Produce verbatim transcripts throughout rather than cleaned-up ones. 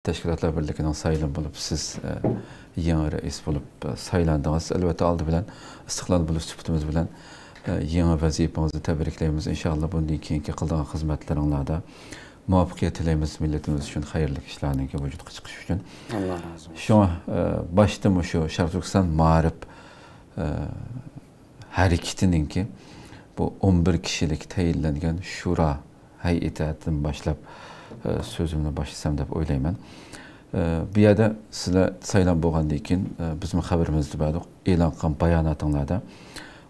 تەشكىلاتلار بىرلىكىنىڭ سايلىمى بولۇپ، سىز، ئە، يېڭى رەئىس بولۇپ، ئە، سايلاندىڭىز. ئەلۋەتتە، ئالدى بىلەن ئىستىقلال بولۇش سۈپىتىمىز بىلەن، ئە، يېڭى ۋەزىپىڭىزنى تەبرىكلەيمىز. ئىنشائاللا، بۇندىن كېيىنكى قىلىدىغان خىزمەتلىرىڭلاردا مۇۋەپپەقىيەت تىلەيمىز. مىللىتىمىز ئۈچۈن خەيرلىك ئىشلارنىڭكى ۋۇجۇدقا چىقىشى ئۈچۈن. ئاللا رازى بولسۇن. شۇڭا، ئە، باشتا مۇشۇ شەرقىي تۈركىستان مائارىپ، ئە، ھەرىكىتىنىڭكى بۇ ئون بىر كىشىلىك تەيىنلەنگەن شورا ھەيئىتىدىن باشلاپ، ئە، سۆزۈمنى باشلىسام دەپ ئويلايمەن. ئە، بۇ يەردە سىلەر سايلام بولغاندىن كېيىن، ئە، بىزمۇ خەۋىرىمىزدە بەردۇق، ئېلان قىلغان باياناتىڭلاردا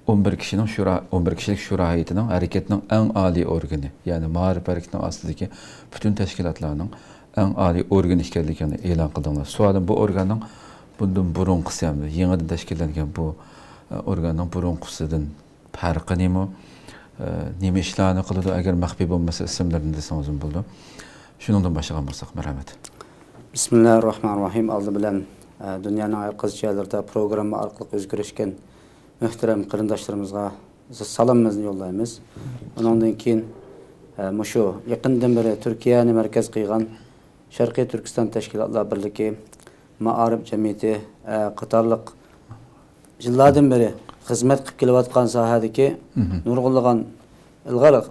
ئون بىر كىشىنىڭ شورا، ئون بىر كىشىلىك شورا ھەيئىتىنىڭ ھەرىكەتنىڭ ئەڭ ئالىي ئورگىنى، يەنى مائارىپ ھەرىكىتىنىڭ ئاستىدىكى پۈتۈن تەشكىلاتلارنىڭ ئەڭ ئالىي ئورگىنى ئىكەنلىكىنى ئېلان قىلدىڭلار. سوئالىم، بۇ ئورگاننىڭ بۇندىن بۇرۇنقىسى ھەمدە يېڭىدىن تەشكىللەنگەن بۇ، ئە، ئورگاننىڭ بۇرۇنقىسىدىن پەرقى نېمە؟ ئە، نېمە ئىشلارنى قىلىدۇ؟ ئەگەر مەخپىي بولمىسا، ئىسىملىرىنى دېسىڭىزمۇ بولىدۇ. شۇنىڭدىن باشلىغان بولساق، مەرھەمەت. بىسمىللاھىررەھمانىررەھىم. ئالدى بىلەن، ئە، دۇنيانىڭ ھەر قايسى جايلىرىدا پروگرامما ئارقىلىق ئۆزگىرىشكەن مۆھتەرەم قېرىنداشلىرىمىزغا سالامىمىزنى يوللايمىز. ئۇنىڭدىن كېيىن، ئە، مۇشۇ يېقىندىن بېرى تۈركىيەنى مەركەز قىلغان شەرقىي تۈركىستان تەشكىلاتلار بىرلىكى، مائارىپ جەمئىيىتى، ئە، قاتارلىق يىللاردىن بېرى خىزمەت قىلىپ كېلىۋاتقان ساھەدىكى نۇرغۇنلىغان ئىلغار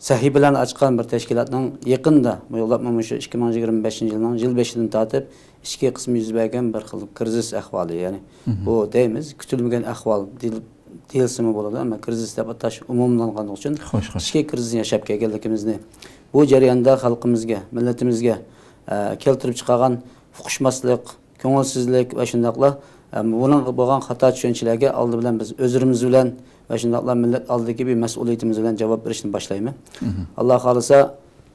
سەھىپىلەرنى ئاچقان بىر تەشكىلاتنىڭ يېقىندا، بۇ يوللاپمۇ مۇشۇ ئىككى مىڭ يىگىرمە بەشىنچى يىلنىڭ يىل بېشىدىن تارتىپ ئىچكى قىسمى يۈز بەرگەن بىر خىل كىرىزىس ئەھۋالى، يەنى بۇ دەيمىز، كۈتۈلمىگەن ئەھۋال دېيىل-، دېيىلسىمۇ بولىدۇ، ئەمما كىرىزىس دەپ ئاتاش ئومۇملانغانلىقى ئۈچۈن خوش، خوش. ئىچكى كىرىزىسنى ياشاپ كەلگەنلىكىمىزنى، بۇ جەرياندا خەلقىمىزگە، مىللىتىمىزگە، ئە، كەلتۈرۈپ چىقارغان ئۇقۇشماسلىق، كۆڭۈلسىزلىك ۋە شۇنداقلا، ئە، بۇنىڭغا بولغان خاتا چۈشەنچىلەرگە ئالدى بىلەن بىز ئۆزىمىز بىلەن ۋە شۇنداقلا مىللەت ئالدىدىكى بىر مەسئۇلىيىتىمىز بىلەن جاۋاب بېرىشنى باشلايمەن. ئاللا خالىسا،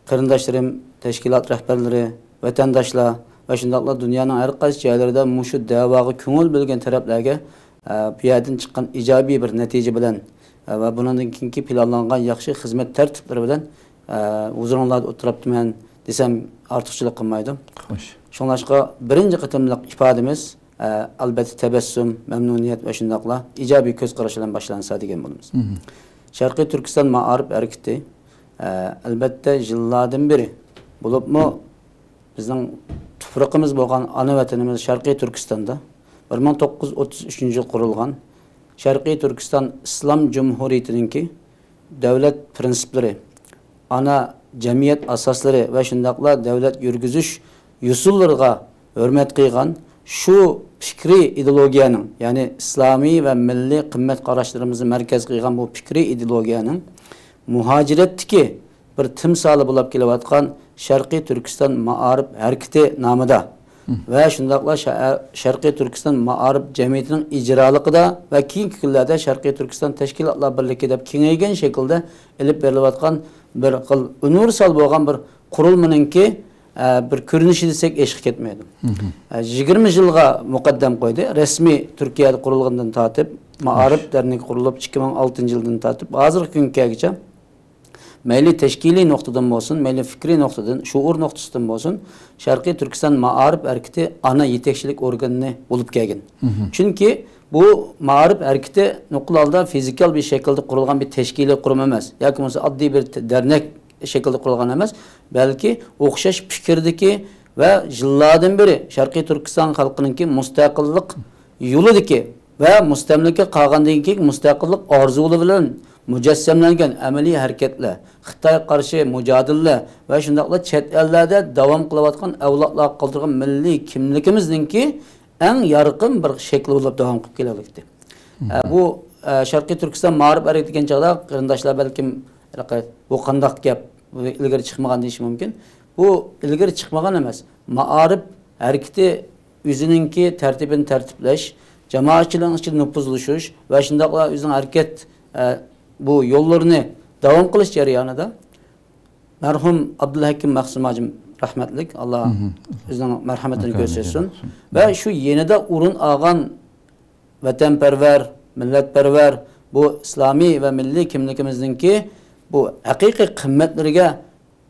قېرىنداشلىرىم، تەشكىلات رەھبەرلىرى، ۋەتەنداشلار ۋە شۇنداقلا دۇنيانىڭ ھەر قايسى جايلىرىدا مۇشۇ دەۋاغا كۆڭۈل بۆلگەن تەرەپلەرگە، ئە، بۇ يەردىن چىققان ئىجابىي بىر نەتىجە بىلەن، ئە، ۋە بۇنىڭدىن كېيىنكى پىلانلانغان ياخشى خىزمەت تەرتىپلىرى بىلەن، ئە، ھۇزۇرۇڭلاردا ئولتۇرۇپتىمەن دېسەم ئارتۇقچىلىق قىلمايدۇ. خوش. شۇڭلاشقا بىرىنچى قېتىملىق ئىپادىمىز، ئە، ئەلۋەتتە تەبەسسۇم، مەمنۇنىيەت ۋە شۇنداقلا ئىجابىي كۆز قاراش بىلەن باشلانسا دېگەن بولىمىز. شەرقىي تۈركىستان مائارىپ ھەرىكىتى، ئە، ئەلۋەتتە يىللاردىن بېرى، بولۇپمۇ بىزنىڭ تۇپرىقىمىز بولغان ئانا ۋەتىنىمىز شەرقىي تۈركىستاندا بىر مىڭ توققۇز يۈز ئوتتۇز ئۈچىنچى يىل قۇرۇلغان شەرقىي تۈركىستان ئىسلام جۇمھۇرىيىتىنىڭكى دۆلەت پىرىنسىپلىرى، ئانا جەمئىيەت ئاساسلىرى ۋە شۇنداقلا دۆلەت يۈرگۈزۈش يوسۇنلىرىغا ھۆرمەت قىلغان شۇ پىكرىي ئىدېئولوگىيەنىڭ، يەنى ئىسلامىي ۋە مىللىي قىممەت قاراشلىرىمىزنى مەركەز قىلغان بۇ پىكرىي ئىدېئولوگىيەنىڭ مۇھاجىرەتتىكى بىر تىمسالى بولاپ كېلىۋاتقان شەرقىي تۈركىستان مائارىپ ھەرىكىتى نامىدا ۋە شۇنداقلا شە-، شەرقىي تۈركىستان مائارىپ جەمئىيىتىنىڭ ئىجرالىقىدا ۋە كېيىنكى كۈنلەردە شەرقىي تۈركىستان تەشكىلاتلار بىرلىكى دەپ كېڭەيگەن شەكىلدە ئېلىپ بېرىلىۋاتقان بىر خىل ئۇنىۋېرسال بولغان بىر قۇرۇلمىنىڭكى، ئە، بىر كۆرۈنۈشى دېسەك ئېشىپ كەتمەيدۇ. ئە، يىگىرمە يىلغا مۇقەددەم قويدى. رەسمىي تۈركىيەدە قۇرۇلغىنىدىن تارتىپ، مائارىپ دەرنىكى قۇرۇلۇپ ئىككى مىڭ ئالتىنچى يىلدىن تارتىپ ھازىرقى كۈنگە كەلگۈچە مەيلى تەشكىلىي نۇقتىدىن بولسۇن، مەيلى پىكرىي نۇقتىدىن، شۇئۇر نۇقتىسىدىن بولسۇن، شەرقىي تۈركىستان مائارىپ ھەرىكىتى ئانا يېتەكچىلىك ئورگىنى بولۇپ كەلگەن. چۈنكى بۇ مائارىپ ھەرىكىتى نوقۇل ھالدا فىزىكال بىر شەكىلدە قۇرۇلغان بىر تەشكىلىي قۇرۇم ئەمەس، ياكى بولمىسا ئاددىي بىر دەرنەك شەكىلدە قۇرۇلغان ئەمەس، بەلكى ئوخشاش پىكىردىكى ۋە يىللاردىن بېرى شەرقىي تۈركىستان خەلقىنىڭكى مۇستەقىللىق يولىدىكى ۋە مۇستەملىكە قالغاندىن كېيىن مۇستەقىللىق ئارزۇلىرى بىلەن مۇجەسسەملەنگەن ئەمەلىي ھەرىكەتلەر، خىتايغا قارشى مۇجادىلىلەر ۋە شۇنداقلا چەت ئەللەردە داۋام قىلىۋاتقان ئەۋلادلارغا قالدۇرغان مىللىي كىملىكىمىزنىڭكى ئەڭ يارقىن بىر شەكلى بولۇپ داۋام قىلىپ كېلەلىكتى. ئە، بۇ، ئە، شەرقىي تۈركىستان مائارىپ ھەرىكىتى دېگەن چاغدا قېرىنداشلار بەلكىم بۇ قانداق گەپ، بۇ ئىلگىرى چىقمىغان دېيىشى مۇمكىن. بۇ ئىلگىرى چىقمىغان ئەمەس. مائارىپ ھەرىكىتى ئۆزىنىڭكى تەرتىپىنى تەرتىپلەش، جامائەتچىلىكنىڭ ئىچىدە نوپۇزلىشىش ۋە شۇنداقلا ئۆزىنىڭ ھەرىكەت، ئە، بۇ يوللىرىنى داۋام قىلىش جەريانىدا مەرھۇم ئابدۇلھەكىم مەخسۇم ھاجىم رەھمەتلىك، ئاللا ئۆزىنىڭ مەرھەمىتىنى كۆرسەتسۇن. ۋە شۇ يېنىدا ئورۇن ئالغان ۋەتەنپەرۋەر، مىللەتپەرۋەر، بۇ ئىسلامىي ۋە مىللىي كىملىكىمىزنىڭكى بۇ ھەقىقىي قىممەتلىرىگە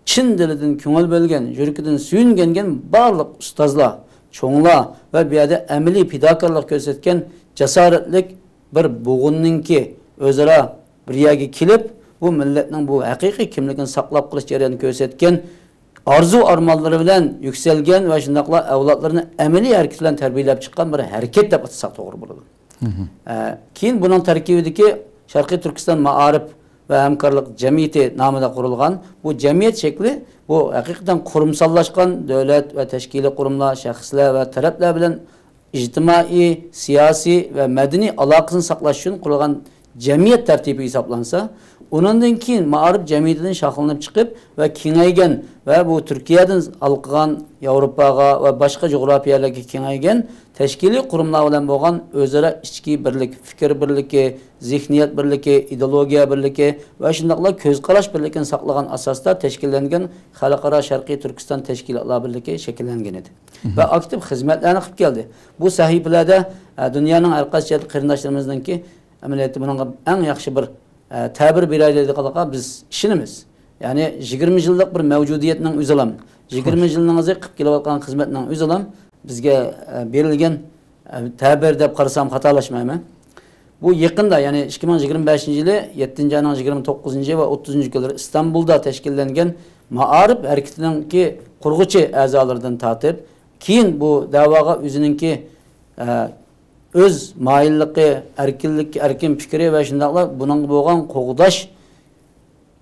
چىن دىلىدىن كۆڭۈل بۆلگەن، يۈرىكىدىن سۆيۈنگەن بارلىق ئۇستازلار، چوڭلار ۋە بۇ يەردە ئەمەلىي پىداكارلىق كۆرسەتكەن جاسارەتلىك بىر بوغۇننىڭكى ئۆزئارا بىر يەرگە كېلىپ، بۇ مىللەتنىڭ بۇ ھەقىقىي كىملىكىنى ساقلاپ قېلىش جەريانىدا كۆرسەتكەن ئارزۇ-ئارمانلىرى بىلەن يۈكسەلگەن ۋە شۇنداقلا ئەۋلادلىرىنى ئەمەلىي ھەرىكىتى بىلەن تەربىيەلەپ چىققان بىر ھەرىكەت دەپ ئاتىساق توغرا بولىدۇ. ئە، كېيىن بۇنىڭ تەركىبىدىكى شەرقىي تۈركىستان مائارىپ ۋە ھەمكارلىق جەمئىيىتى نامىدا قۇرۇلغان بۇ جەمئىيەت شەكلى، بۇ ھەقىقەتەن قۇرۇمساللاشقان دۆلەت ۋە تەشكىلىي قۇرۇملار، شەخسلەر ۋە تەرەپلەر بىلەن ئىجتىمائىي، سىياسىي ۋە مەدەنىي ئالاقىسىنى ساقلاش ئۈچۈن قۇرۇلغان جەمئىيەت تەرتىپى ھېسابلانسا، ئۇنىڭدىن كېيىن مائارىپ جەمئىيىتىدىن شاخلىنىپ چىقىپ ۋە كېڭەيگەن ۋە بۇ تۈركىيەدىن ھالقىغان ياۋروپاغا ۋە باشقا جۇغراپىيەلەرگە كېڭەيگەن تەشكىلىي قۇرۇملار بىلەن بولغان ئۆزئارا ئىچكى بىرلىك، پىكىر بىرلىكى، زېھنىيەت بىرلىكى، ئىدېئولوگىيە بىرلىكى ۋە شۇنداقلا كۆز قاراش بىرلىكىنى ساقلىغان ئاساستا تەشكىللەنگەن خەلقئارا شەرقىي تۈركىستان تەشكىلاتلار بىرلىكى شەكىللەنگەن ئىدى. ۋە ئاكتىپ خىزمەتلەرنى قىلىپ كەلدى. بۇ سەھىپىلەردە، ئە، دۇنيانىڭ ھەر قايسى جەھەتتە قېرىنداشلىرىمىزنىڭكى ئەمەلىيەتتە بۇنىڭغا ئەڭ ياخشى بىر، ئە، تەبىر بېرەلەيدىغانلىقىغا بىز ئىشىنىمىز. يەنى يىگىرمە يىللىق بىر مەۋجۇدىيەتنىڭ ئۆزىلا، يىگىرمە يىلنىڭ ئىزى قىلىپ كېلىۋاتقان خىزمەتنىڭ ئۆزىلا بىزگە، ئە، بېرىلگەن، ئە، تەبىر دەپ قارىسام خاتالاشمايمەن. بۇ يېقىندا، يەنى ئىككى مىڭ يىگىرمە بەشىنچى يىلى يەتتىنچى ئاينىڭ يىگىرمە توققۇزىنچى ۋە ئوتتۇزىنچى كۈنلىرى ئىستانبۇلدا تەشكىللەنگەن مائارىپ ھەرىكىتىنىڭكى قۇرغۇچى ئەزالىرىدىن تارتىپ، كېيىن بۇ دەۋاغا ئۆزىنىڭكى، ئە، ئۆز مايىللىقى، ئەركىنلىك، ئەركىن پىكرى ۋە شۇنداقلا بۇنىڭغا بولغان قوغداش،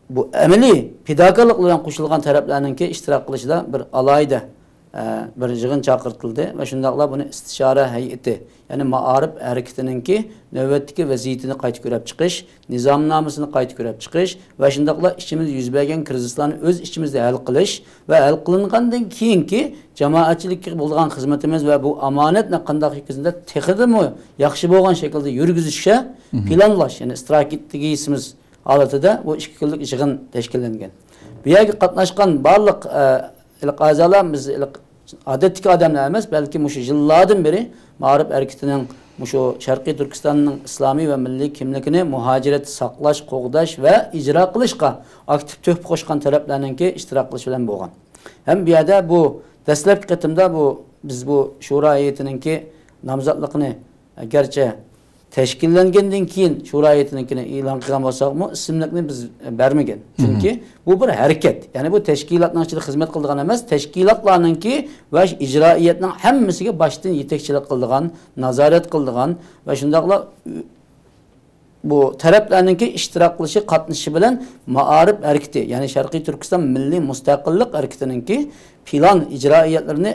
بۇ ئەمەلىي پىداكارلىق بىلەن قوشۇلغان تەرەپلەرنىڭكى ئىشتىراك قىلىشىدا بىر ئالاھىدە، ئە، بىر يىغىن چاقىرتىلدى ۋە شۇنداقلا بۇنى ئىستىشارە ھەيئىتى، يەنى مائارىپ ھەرىكىتىنىڭكى نۆۋەتتىكى ۋەزىيىتىنى قايتا كۆرۈپ چىقىش، نىزامنامىسىنى قايتا كۆرۈپ چىقىش ۋە شۇنداقلا ئىچىمىزدە يۈز بەرگەن كىرىزىسلارنى ئۆز ئىچىمىزدە ھەل قىلىش ۋە ھەل قىلىنغاندىن كېيىنكى جامائەتچىلىككە بولىدىغان خىزمىتىمىز ۋە بۇ ئامانەتنى قانداق يەتكۈزگەندە تېخىدىمۇ ياخشى بولغان شەكىلدە يۈرگۈزۈشكە پىلانلاش، يەنى ئىستراتېگىيىسىمىز ھالىتىدە بۇ ئىككى كۈنلۈك يىغىن تەشكىللەنگەن. بۇ يەرگە قاتناشقان بارلىق، ئە، ئىلىق ئەزالار، بىز ئىلىق ئادەتتىكى ئادەملەر ئەمەس، بەلكى مۇشۇ يىللاردىن بېرى مائارىپ ھەرىكىتىنىڭ مۇشۇ شەرقىي تۈركىستاننىڭ ئىسلامىي ۋە مىللىي كىملىكىنى مۇھاجىرەتتە ساقلاش، قوغداش ۋە ئىجرا قىلىشقا ئاكتىپ تۆھپە قوشقان تەرەپلەرنىڭكى ئىشتىراك قىلىشى بىلەن بولغان. ھەم بۇ يەردە بۇ دەسلەپكى قېتىمدا بۇ، بىز بۇ شورا ھەيئىتىنىڭكى نامزاتلىقىنى، گەرچە تەشكىللەنگەندىن كېيىن شورا ھەيئىتىنىڭكىنى ئېلان قىلغان بولساقمۇ، ئىسىملىكنى بىز بەرمىگەن. چۈنكى بۇ بىر ھەرىكەت. يەنى بۇ تەشكىلاتنىڭ ئىچىدە خىزمەت قىلىدىغان ئەمەس، تەشكىلاتلارنىڭكى ۋە ئىجرائىيەتنىڭ ھەممىسىگە باشتىن يېتەكچىلىك قىلىدىغان، نازارەت قىلىدىغان ۋە شۇنداقلا بۇ تەرەپلەرنىڭكى ئىشتىراك قىلىشى، قاتنىشىشى بىلەن مائارىپ ھەرىكىتى، يەنى شەرقىي تۈركىستان مىللىي مۇستەقىللىق ھەرىكىتىنىڭكى پىلان ئىجرائىيەتلىرىنى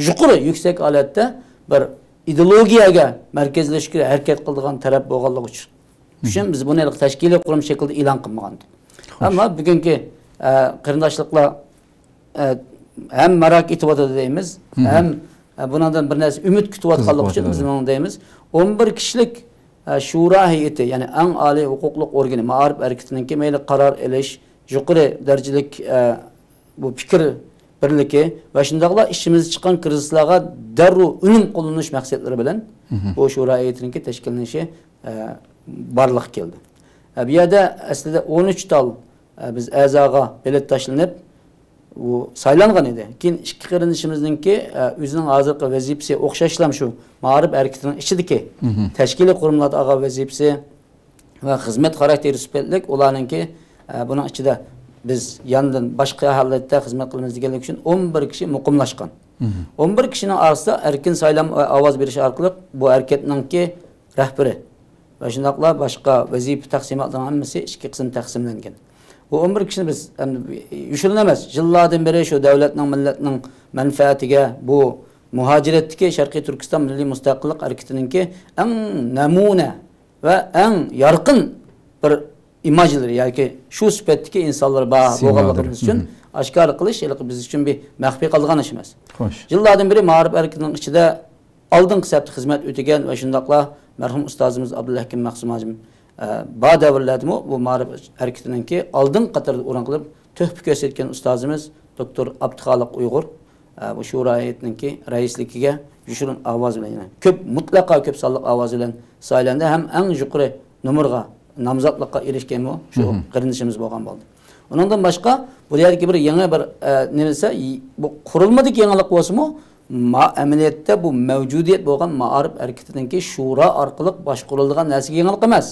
يۇقىرى، يۈكسەك ھالەتتە بىر ئىدېئولوگىيەگە مەركەزلەشكە ھەرىكەت قىلىدىغان تەرەپ بولغانلىقى ئۈچۈن، ئۈچۈن بىز بۇنى ھېلىقى تەشكىلىي قۇرۇم شەكلىدە ئېلان قىلمىغانىدۇق. ئەمما بۈگۈنكى، ئە، قېرىنداشلىقلار، ئە، ھەم ماراك ئېتىۋاتىدۇ دەيمىز، ھەم، ئە، بۇنىڭدىن بىر نەرسە ئۈمىد كۈتۈۋاتقانلىقى ئۈچۈن بىز مۇنۇ دەيمىز. ئون بىر كىشىلىك، ئە، شورا ھەيئىتى، يەنى ئەڭ ئالىي ھوقۇقلۇق ئورگىنى، مائارىپ ھەرىكىتىنىڭكى مەيلى قارار ئېلىش، يۇقىرى دەرىجىلىك، ئە، بۇ پىكىر بىرلىكى ۋە شۇنداقلا ئىچىمىزدە چىققان كىرىزىسلارغا دەررۇ ئۈنۈم قوللىنىش مەقسەتلىرى بىلەن بۇ شورا ھەيئىتىنىڭكى تەشكىللىنىشى، ئە، بارلىققا كەلدى. ئە، بۇ يەردە ئەسلىدە ئون ئۈچ تال، ئە، بىز ئەزاغا بېلەت تاشلىنىپ، ئۇ سايلانغان ئىدى. كېيىن ئىككى قېرىندىشىمىزنىڭكى، ئە، ئۆزىنىڭ ھازىرقى ۋەزىپىسى ئوخشاشلا شۇ مائارىپ ھەرىكىتىنىڭ ئىچىدىكى تەشكىلىي قۇرۇملاردا ئالغان ۋەزىپىسى ۋە خىزمەت خاراكتېرى سۈپەتلىك ئۇلارنىڭكى، ئە، بۇنىڭ ئىچىدە بىز ياندىن باشقا ھالەتتە خىزمەت قىلىمىز دېگەنلىكى ئۈچۈن ئون بىر كىشى مۇقىملاشقان. ئون بىر كىشىنىڭ ئارىسىدا ئەركىن سايلام ۋە ئاۋاز بېرىش ئارقىلىق بۇ ھەرىكەتنىڭكى رەھبىرى ۋە شۇنداقلا باشقا ۋەزىپە تەقسىماتلىرىنىڭ ھەممىسى ئىككى قىسىمدا تەقسىملەنگەن. بۇ ئون بىر كىشىنى بىز ئەمدى يوشۇرۇن ئەمەس، يىللاردىن بېرى شۇ دەۋلەتنىڭ، مىللەتنىڭ مەنپەئەتىگە بۇ مۇھاجىرەتتىكى شەرقىي تۈركىستان مىللىي مۇستەقىللىق ھەرىكىتىنىڭكى ئەڭ نەمۇنە ۋە ئەڭ يارقىن بىر ئىماجلىرى ياكى شۇ سۈپەتتىكى ئىنسانلار بار بولغانلىقىمىز ئۈچۈن ئاشكارا قىلىش ھېلىقى بىز ئۈچۈن بىر مەخپىي قالىدىغان ئىش ئەمەس. يىللاردىن بېرى مائارىپ ھەرىكىتىنىڭ ئىچىدە ئالدىنقى سەپتە خىزمەت ئۆتىگەن ۋە شۇنداقلا مەرھۇم ئۇستازىمىز ئابدۇلھەكىم مەخسۇم ھاجىم، ئە، بار دەۋرلەردىمۇ بۇ مائارىپ ھەرىكىتىنىڭكى ئالدىنقى قاتاردا ئورۇن قىلىپ، تۆھپە كۆرسەتكەن ئۇستازىمىز دوكتور ئابدۇخالىق ئۇيغۇر، ئە، بۇ شورا ھەيئىتىنىڭكى رەئىسلىكىگە يوشۇرۇن ئاۋاز بىلەن، يەنى كۆپ، مۇتلەقا كۆپ سانلىق ئاۋاز بىلەن سايلاندى ھەم ئەڭ يۇقىرى نومۇرغا، نامزاتلىققا ئېرىشكەنمۇ شۇ قېرىندىشىمىز بولغان بولدى. ئۇنىڭدىن باشقا، بۇ يەردىكى بىر يېڭى بىر، ئە، نېمە دېسە، بۇ قۇرۇلمىدىكى يېڭىلىق بولسىمۇ، ما-، ئەمەلىيەتتە بۇ مەۋجۇدىيەت بولغان مائارىپ ھەرىكىتىنىڭكى شورا ئارقىلىق باشقۇرۇلىدىغان نەرسىگە يېڭىلىق ئەمەس.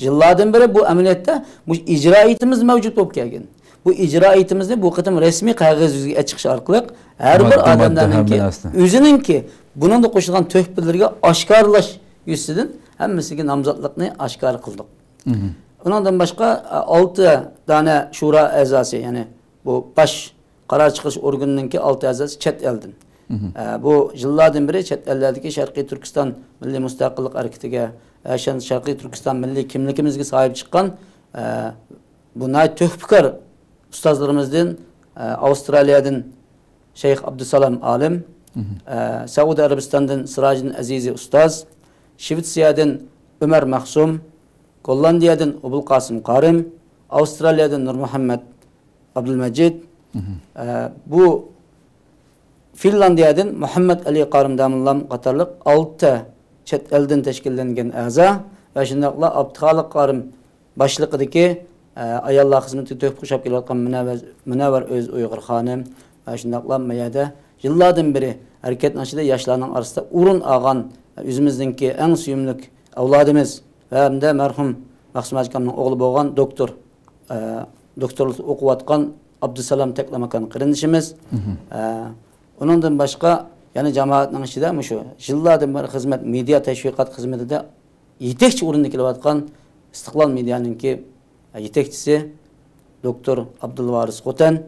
يىللاردىن بېرى بۇ ئەمەلىيەتتە مۇشۇ ئىجرائىيىتىمىز مەۋجۇت بولۇپ كەلگەن. بۇ ئىجرائىيىتىمىزنى بۇ قېتىم رەسمىي قەغەز يۈزىگە چىقىش ئارقىلىق ھەر بىر ماددىي، ماددىي ئادەملەرنىڭكى ھەممە نەرسىنى. ئۆزىنىڭكى بۇنىڭدا قوشۇلغان تۆھپىلىرىگە ئاشكارىلاش يۈزىسىدىن ھەممىسىگە نامزاتلىقنى ئاشكارا قىلدۇق. مھم. ئۇنىڭدىن باشقا، ئە، ئالتە دانە شۇرا ئەزاسى، يەنى بۇ باش قارار چىقىرىش ئورگىنىنىڭكى ئالتە ئەزاسى چەت ئەلدىن. مھم. ئە، بۇ يىللاردىن بېرى چەت ئەللەردىكى شەرقىي تۈركىستان مىللىي مۇستەقىللىق ھەرىكىتىگە، ئە، شەن-، شەرقىي تۈركىستان مىللىي كىملىكىمىزگە ساھىب چىققان، ئە، بۇ ناھايىتى تۆھپىكار ئۇستازلىرىمىزدىن، ئە، ئاۋسترالىيەدىن شەيخ ئابدۇسالام ئالىم، مھم. ئە، سەئۇدى ئەرەبىستاندىن سىراجىدىن ئەزىزى ئۇستاز، شىۋېتسىيەدىن ئۆمەر مەخسۇم، گوللاندىيەدىن ئوبۇلقاسىم قارىم، ئاۋسترالىيەدىن نۇرمۇھەممەت ئابدۇلمەجىد، مھم. ئە، بۇ فىنلاندىيەدىن مۇھەممەد ئەلى قارىم داموللام قاتارلىق ئالتە چەت ئەلدىن تەشكىللەنگەن ئەزا ۋە شۇنداقلا ئابدۇخالىق قارىم باشلىقىدىكى، ئە، ئاياللار خىزمىتىگە تۆھپە قوشاپ كېلىۋاتقان مۇنەۋۋەر، مۇنەۋۋەر ئۆز ئۇيغۇر خانىم ۋە شۇنداقلا ما يەردە يىللاردىن بېرى ھەرىكەتنىڭ ئىچىدە ياشلارنىڭ ئارىسىدا ئورۇن ئالغان، ئۆزىمىزنىڭكى ئەڭ سۆيۈملۈك ئەۋلادىمىز ۋە ھەمدە مەرھۇم مەخسۇم ھاجىكامنىڭ ئوغلى بولغان دوكتور، ئە، دوكتورلۇق ئوقۇۋاتقان ئابدۇسالام تەكلىماكان قېرىندىشىمىز. مھم. ئە، ئۇنىڭدىن باشقا يەنە جامائەتنىڭ ئىچىدە مۇشۇ يىللاردىن بېرى خىزمەت، مېدىيا تەشۋىقات خىزمىتىدە يېتەكچى ئورۇندا كېلىۋاتقان ئىستىقلال مېدىيانىڭكى يېتەكچىسى دوكتور ئابدۇلۋارىس خوتەن.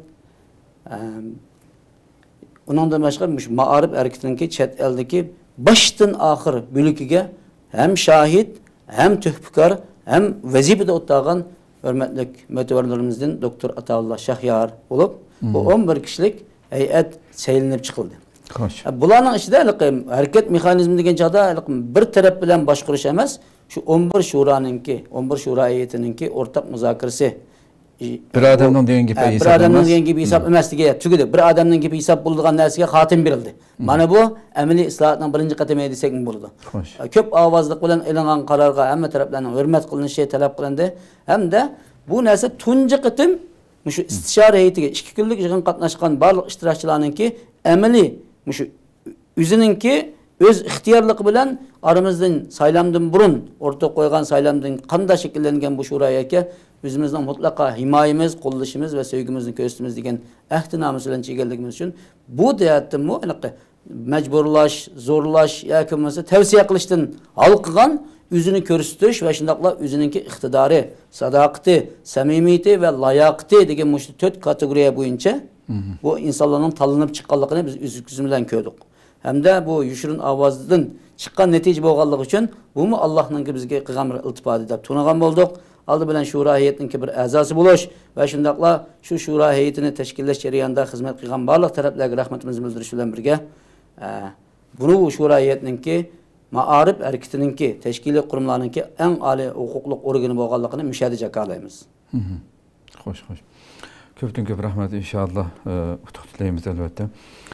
ئەم، ئۇنىڭدىن باشقا مۇشۇ مائارىپ ھەرىكىتىنىڭكى چەت ئەلدىكى باشتىن ئاخىر بۆلىكىگە ھەم شاھىت، ھەم تۆھپىكار، ھەم ۋەزىپىدە ئولتۇرغان ھۆرمەتلىك مۆتىۋەرلىرىمىزدىن دوكتور ئاتاۋۇللا شاھيار بولۇپ، بۇ مم. ئون بىر كىشىلىك ھەيئەت سەيلىنىپ چىقىلدى. خوش. ھە، بۇلارنىڭ ئىچىدە ھېلىقى ھەرىكەت مېخانىزمى دېگەن چاغدا ھېلىقى بىر تەرەپ بىلەن باشقۇرۇش ئەمەس، شۇ ئون بىر شورانىڭكى، ئون بىر شورا ھەيئىتىنىڭكى ئورتاق مۇزاكىرىسى. بىر ئادەمنىڭ دېگەن گېپى ھە، بىر ھېساب ئادەمنىڭ ئەمەس. دېگەن گېپى ھېساب مم. ئەمەس دېگەن تۈگىدى. بىر ئادەمنىڭ گېپى ھېساب بولىدىغان نەرسىگە خاتىمە بېرىلدى. مم. مانا بۇ ئەمەلىي ئىسلاھاتنىڭ بىرىنچى قەدىمى دېسەكمۇ بولىدۇ. خوش. كۆپ ئاۋازلىق بىلەن ئېلىنغان قارارغا ھەممە تەرەپلەرنىڭ ھۆرمەت قىلىنىشى تەلەپ قىلىندى. ھەمدە بۇ نەرسە تۇنجى قېتىم مۇشۇ ئىستىشارە ھەيئىتىگە ئىككى كۈنلۈك يىغىنغا قاتناشقان بارلىق ئىشتىراكچىلارنىڭكى ئەمەلىي مۇشۇ ئۆزىنىڭكى ئۆز ئىختىيارلىقى بىلەن ئارىمىزدىن سايلامدىن بۇرۇن ئوتتۇرىغا قويغان سايلامدىن قانداق شەكىللەنگەن بۇ شورا ھەيئەتكە ئۆزىمىزنىڭ مۇتلەقا ھىمايىمىز، قوللىشىمىز ۋە سۆيگۈمىزنى كۆرسىتىمىز دېگەن ئەھدىنامىسى بىلەن چىگەنلىكىمىز ئۈچۈن بۇ جەھەتتىنمۇ ھېلىقى مەجبۇرلاش، زورلاش ياكى بولمىسا تەۋسىيە قىلىشتىن ھالقىغان، ئۆزىنى كۆرسىتىش ۋە شۇنداقلا ئۆزىنىڭكى ئىقتىدارى، ساداقىتى، سەمىمىيىتى ۋە لاياقىتى دېگەن مۇشۇ تۆت كاتېگورىيە بويىچە مم. بۇ ئىنسانلارنىڭ تاللىنىپ چىققانلىقىنى بىز ئۆز كۆزىمىز بىلەن كۆردۇق. ھەمدە بۇ يوشۇرۇن ئاۋازدىن چىققان نەتىجە بولغانلىقى ئۈچۈن بۇمۇ ئاللاھنىڭكى بىزگە قىلغان بىر ئىلتىپاتى دەپ تونۇغان بولدۇق. ئالدى بىلەن شورا ھەيئەتنىڭكى بىر ئەزاسى بولۇش ۋە شۇنداقلا شۇ شورا ھەيئىتىنى تەشكىللەش جەريانىدا خىزمەت قىلغان بارلىق تەرەپلەرگە رەھمىتىمىزنى بىلدۈرۈش بىلەن بىرگە، ئە، بۇنى بۇ شورا ھەيئەتنىڭكى مائارىپ ھەرىكىتىنىڭكى تەشكىلىي قۇرۇملارنىڭكى ئەڭ ئالىي ھوقۇقلۇق ئورگىنى بولغانلىقىنى مۇشۇ يەردە جاكارلايمىز. مم. خوش، خوش. كۆپتىن كۆپ رەھمەت، ئىنشائاللا، ئە، ئۇتۇق تىلەيمىز، ئەلۋەتتە.